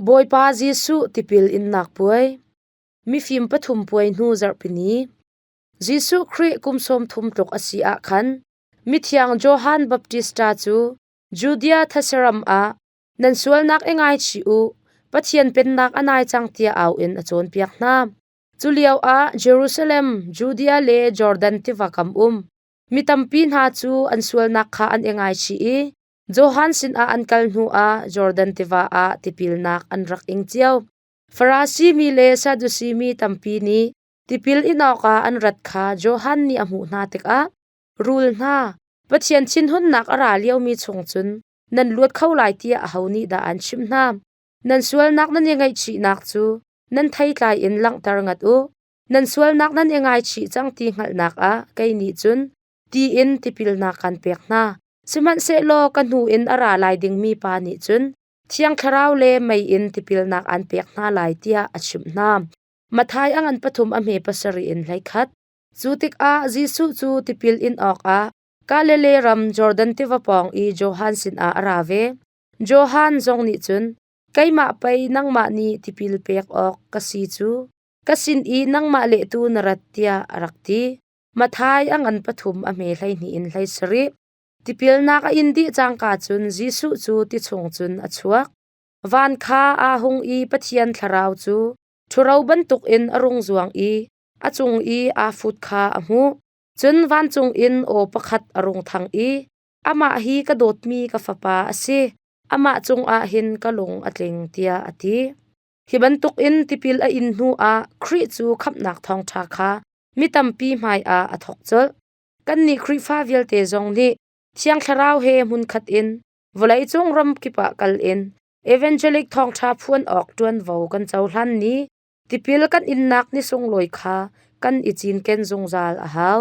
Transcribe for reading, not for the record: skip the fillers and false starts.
Bawipa Jesuh tipil innak puai. Mifim pathum puai hnu zarhpini. Jesuh Khrih kum 30 tluk a si ah khan mithiang Johan Baptista cu Judea thasaram ah nan sualnak i ngaichih u, Pathian pennak a nai cang tiah au in a cawnpiak hna. Cu lioah Jerusalem, Judea le Jordan tiva kam um mi tampi hna cu an sualnak kha an i ngaichih i Johan sinah an kal hnuah Jordan tiva ah tipilnak an rak ing cio. Farasi mi le Sadusi mi tampi nih tipil in awkah an rat kha Johan nih a hmuh hna tikah, Rul hna, Pathian thinhunnak a ra liomi chung cun nan luat kho lai tiah aho nih dah an chimh hna? Nan sualnak nan i ngaihchihnak cu nan theitlai in langhter ngat u. Nan sualnak nan i ngaichih cang ti hngalhnak ah kei nih cun ti in tipilnak kan pek hna. Sihmanhsehlaw ka hnu in a ra lai dingmi pa nih cun Thiang Thlarau le mei in tipilnak aan pek hna lai tiah a chimh hna. Matthai a ngan pathum a hme pasarih in 11. Cu tikah Jesuh cu tipil in awkah Galilee ram Jordan tiva pawng i Johan sinah a ra ve. Johan zong nih cun, Keimah pei nangmah nih tipil pek awk ka si cu, ka sin i nangmah lehtu na rat tiah a rak ti. Matthai a ngan pathum a hme 12 in 17. Tipilnak a in dih cangka cun Jesuh cu ti chung cun a chuak. Van kha aa hung i Pathian thlarau cu ṭhuro bantukin a rung zuang i a cung i aa fut kha a hmuh. Cun vancung in aw pakhat a rung thang i, Amah hi ka dawtmi ka fapa a si, amah cungah hin ka lung a tling, tiah a ti. Hi bantukin tipil a in hnuah Khrih cu khamhnak thawngṭha kha mi tampi hmaiah a thawk colh. Kannih Khrihfa vialte zong nih Thiang Thlarau he hmunkhat in vawleicung ram kip ah kal in evangelic thawngṭha phuan awk ṭuanvo kan cohlan ni tipil kan innak ni sunglawi kha kan i cinken zungzal a hau.